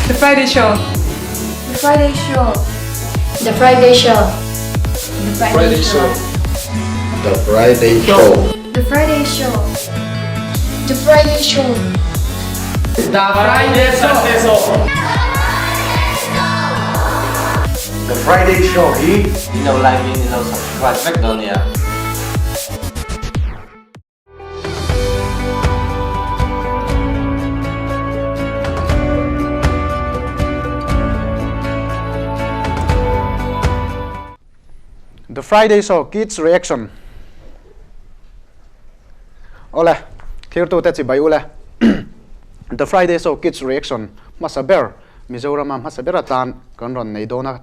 The Friday Show. The Friday Show. The Friday Show. The Friday Show. The Friday Show. The Friday Show. The Friday Show. The Friday Show. The Friday Show hi. In lo like in in lo subscribe vek dawn nia. The Friday Show Kids Reaction Awle, thirtute chibai ule. The Friday Show Kids Reaction hmasa ber Mizorama hmasa ber atan kan rawn nei dawn a.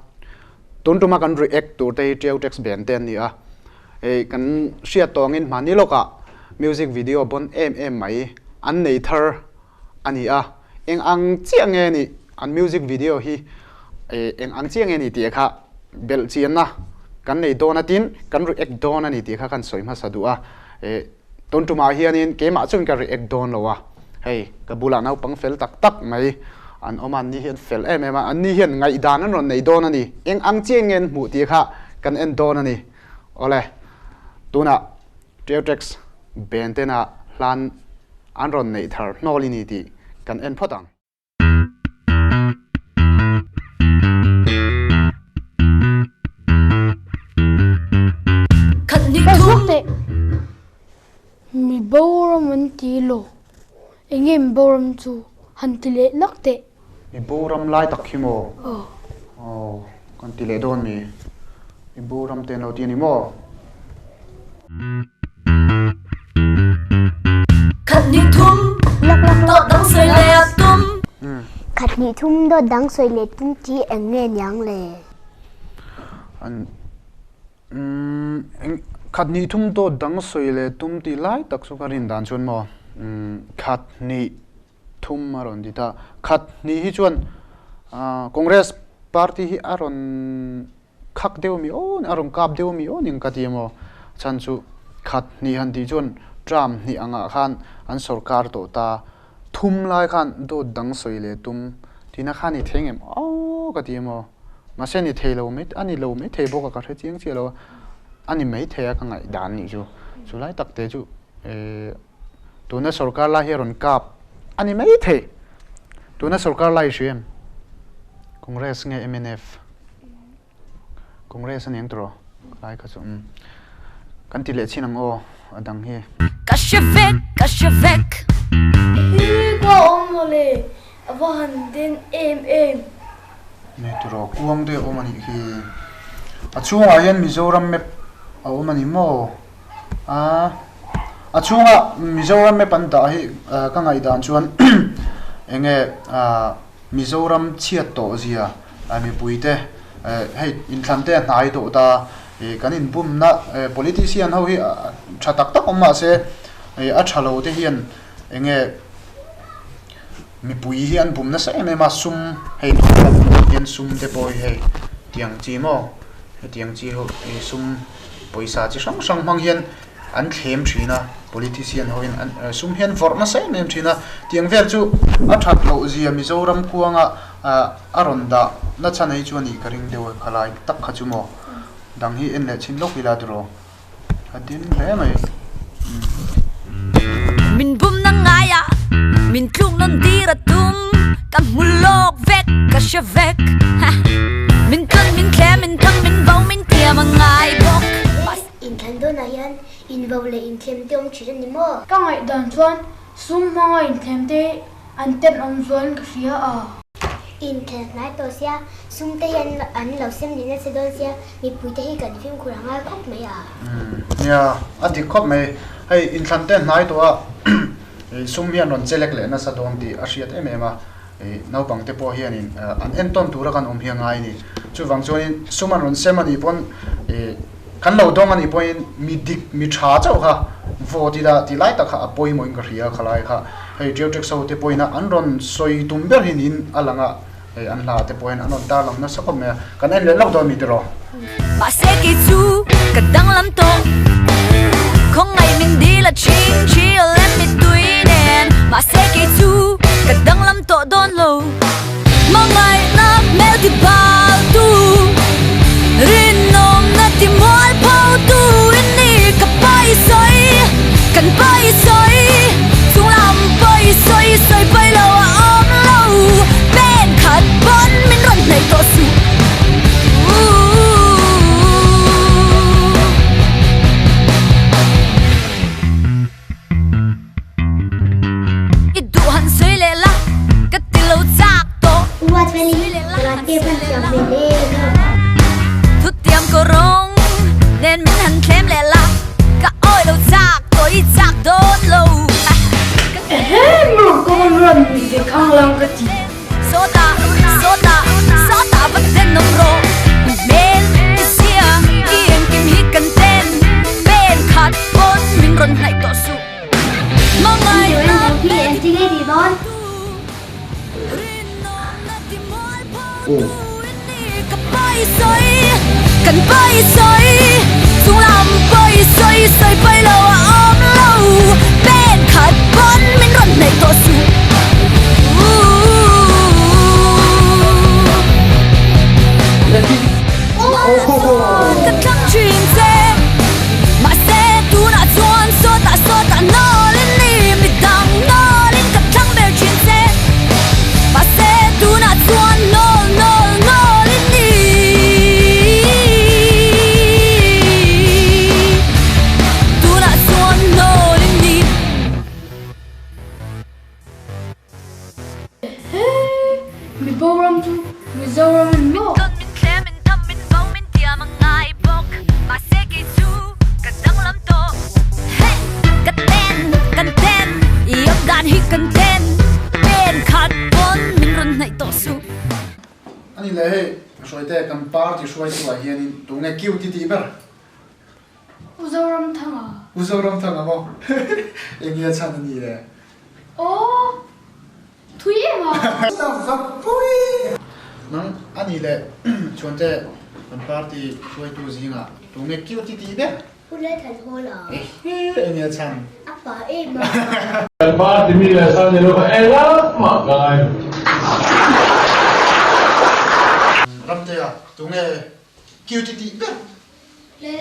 Tun tuma kan react tur te hi Tiau Tax Ben te an ni a. Hei kan hriat tawngin hmahni lawkah music video bon em em mai an nei thar a ni a. Eng ang chiah nge nih an music video hi eng ang chiah nge ni tih kha belh chianna kan nei dawn a tin kan react dawn a ni tih kha kan sawi hmasa duh a. Tun tumah hianin keimah chuan ka react dawn lo a, hei ka bulah naupang fel tak tak mai an awm a, anni hian fel em em a, anni hian ngaihdan an rawn nei dawn a ni, eng ang chiah nge an hmuh tih kha kan en dawn a ni. Awle, tunah Teutex ben tena hlan an rawn neih thar hnawl i ni tih kan en phawt ang. Mi boram an ti lo. Enge mi boram chu han ti leh lak teh. Mi boram lai tak hi maw? Aw, kan ti leh dawn mi. Mi boram te an lo ti a ni maw? Khat hnih thum dawt dang sawi leh a tum. Khat hnih thum dawt dang sawi leh tum tih eng nge niang le? Khat hnih thum dawt dang sawi leh tum tih lai tak chu ka rin dan chuan maw khat hnih thum a rawn ti ta. Khat hnih hi chuan Congress party hi a rawn Khak deuh mi aw a rawn kap deuh mi aw ning ka ti emaw chhan chu khat hnih han tih chuan term hnih angah khan an sorkar tawh ta thum lai khan dawt dang sawi leh tum tina khan i thei ngem aw ka ti emaw mahse ni thei lo mai a ni lo mai thei bawk a ka hre chiang chiah lo a a ni mai thei a ka ngaih dan nih chu chu lai tak te chu eh tuna sorkar lai hi a rawn kap a ni mai thei tuna sorkar lai i hria em Congress nge mnf. Congress a ni ang tawh lai kha chu umm kan ti leh chin ang aw a dang hi. Ka hre vek, ka hre vek. Hi ka awm mawle, a va han den em em. Nei tawh kuang te a awm a nih khi. A chhungah hian Mizoram map a awm a ni maw? A a chhunga Mizoram map an dah hi ka ngaihdan chuan enge Mizoram chhiat tawh zia mipuite hei inthlan te a hnai tawh ta, kan inbumna politician ho hi tha tak tak awm mahse a tha lo te hian enge mipui hi an bum nasa em em a, sum hei hian sum te pawh hi hei tiang chi maw hetiang chi ho sum pawisa chi hrang hrang hmang hian an thlem thin a, politician ho in an sum hian vawrh nasa em em thin a, tiang vel chu a that loh zia Mizoram kuanga a rawn dah na chhan hi chu a nih ka ring deuh e khalai tak kha chu maw dang hi en leh chhin lawk ila tiraw a din hle mai. Min bum na ngai a, min tluk nawn dir a tum, ka hmu lawk vek, ka hre vek, min tlawn, min thlem, min thang, min vo, min tiam a ngai bawk. Inthlan dawnah hian invo leh inthlem te awm thin a ni maw? Ka ngaihdan chuan sum hmanga inthlem te an tenawm zualin ka hria a. Inthlan hnai tawh sia, sum te hian an lo sem leh nasa dawn sia, mipui te hi kan fimkhur a ngai khawp mai a. Nia, a dik khawp mai. Hei inthlan te hnai tawh a, sum hian rawn chelek leh nasa dawn tih a hriat em em a. Naupang te pawh hianin an entawn tura kan awm hi a ngai a ni. Chuvang chuanin sum an rawn sem a nih pawn kan lo dawng a nih pawhin mi dik mi tha chauh kha vote ila tih lai tak kha a pawimawhin ka hria khalai kha. Hei Geotax ho te pawhin an rawn sawi tum ber hi niin a lang a, hei an hla te pawhin an rawn tarlang nasa khawp mai a, kan en leh lawk dawn mi tiraw. Mahse kei chu ka danglam tawh Khawngaih min dil a ching chill em mittui nen Mahse kei chu ka danglam tawh dawn lo. ka ti. Sawtah, sawtah, sawtah va tenawm rawh. I hmel, i zia, i engkim hi kan ten. Pen khat pawn min rawn hnaih tawh suh. Hmangaihna hmel ti tu, rinawmna ti mualpho tu i ni. Ka pawi sawi, kan pawi sawi, chunglam pawi sawi sawi pawi lo a awm lo. Pen khat pawn min rawn hnaih tawh suh. Ka thlang thin che, mahse tunah chuan sawtah sawtah nawlin ni midang nawlin ka thlang ber thin che, mahse tunah chuan nawl nawl nawlin ni. Tunah chuan nawlin ni. He Mizoram chu Mizoram in maw? Min min thlem min tham min vo min tiam a ngai bawk mahse kei chu ka danglam tawh Hey! Ka ten kan ten i awm dan hi kan ten pen khat pawn min rawn hnaih tawh suh. Ani leh hei Hruaite kan party hruaitu ah hianin tunge cute i tih ber? U Zoramthanga. U Zoramthanga maw? Eng nge chhan a nih le? Aw, thui em a. Nang a nih le Chhuante kan party hruaitu zingah tunge cute i tih ber? U Lalthan Hall a. Eng nge chhan? A pa em a. Kan party mi leh sa ni lo kha engah mah ka ngai lo. Ramtea, tunge cute i tih ber? Le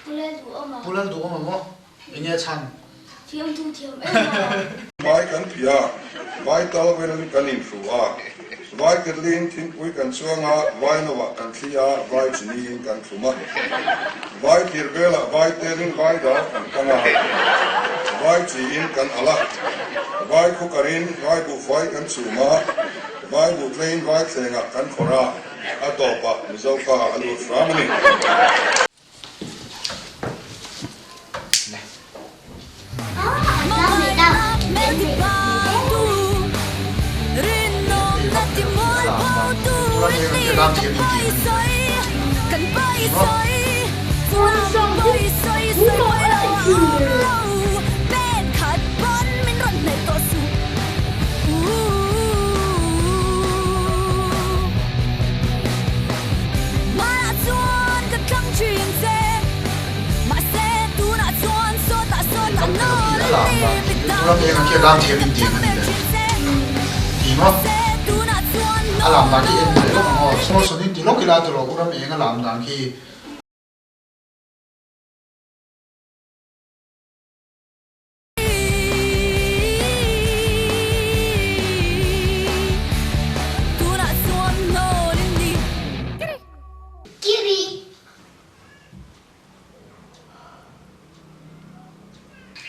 Pu Lalduhawma. Pu Lalduhawma maw? Eng nge chhan? Thiam thu thiam em a. Vai kan phih a, vai towel kan inhru a, vai ketlin thingpui kan chuang a, vai novah kan thli a, vai chiniin kan thlum a, vai thir velah vai telin vai dar kan kang a, vai chiin kan alh a, vai khukarin vai buhfai kan chhum a, vai buhtleiin vai thlengah kan khawrh a. A tawpah Mizo ka a lut hram a ni. Ram eng ang khi lam thiam in tih ani le ti maw a lam dan khi en leh lawk ang aw saw sawn in ti lawk ila tiraw u ram eng a lam dan khi.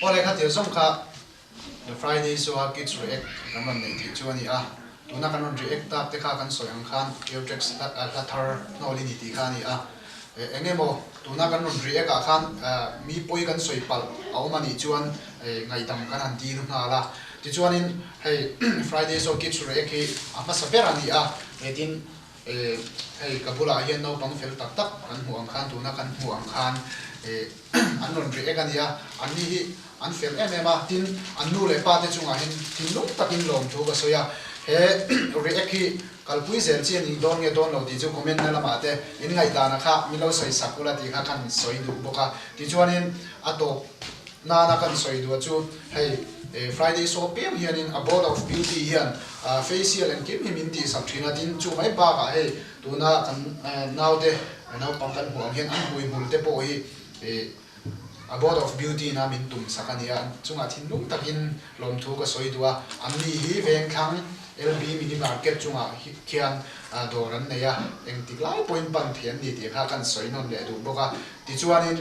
Aw lehkha thil zawng kha The Friday Show a Kids React kan rawn neih theih chu a ni a, tuna kan rawn react tak te kha kan sawi ang khan Eutrex hla thar hnawl i ni tih kha a ni a. Eng emaw tuna kan rawn react ah khan mi pawi kan sawi palh a awm a nih chuan ngaihdam kan han dil nghal a. Tichuanin hei Friday Show Kids React hi a hmasa ber a ni a, tin hei ka bulah hian naupang fel tak tak kan hmuh ang khan tuna kan hmuh ang khan an rawn react a ni a, anni hi an fel em em a, tin an nu leh pa te chungah hian thinlung takin lawmthu ka sawi a, he react hi Kalpui zel chi a nih dawn nge dawn lo tih chu comment na lamah te in ngaihdana kha min lo sawi sak ula tih kha kan sawi duh bawk a. Tichuanin a tawp nana kan sawi duh chu hei Friday show piang hianin a board of beauty hian facial engkim hi min tih sak thin a, tin chu mai bakah hei tuna kan naute naupang kan hmuh ang hian an hmuihmul te pawh hi a board of beauty na min tum sak a ni a, chungah thinlung takin lawmthu ka sawi duh a, anni hi Vengthlang LB Mini Market chungah khian dawr an nei a, engtik lai pawhin pan thei an ni tih kha kan sawi nawn leh duh bawk a, tichuanin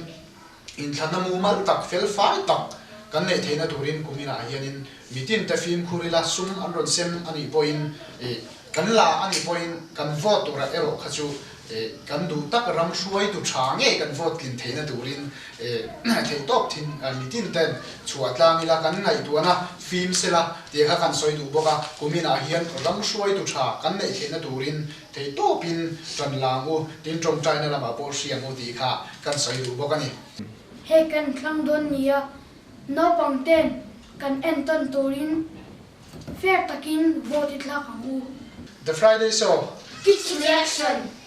inthlanna mumal tak fel fai tak kan neih theihna turin kuminah hianin mitin te fimkhur ila sum an rawn sem a nih pawhin kan la a nih pawhin kan vote turah erawh kha chu. Kan duh tak ram hruaitu tha ngei kan vote tlin theihna turin theihtawp thin mitin ten chhuah tlang ila kan ngaihtuahna fim sela tih kha kan sawi duh bawk a, kuminah hian ram hruaitu tha kan neih theihna turin theihtawpin tan lang u, tin tawngtaina lamah pawh hriang u tih kha kan sawi duh bawk a ni. Hei kan thlang dawn nia, naupang ten kan entawn turin Fair takin vote i thlak ang u. The Friday Show. Kids Reaction.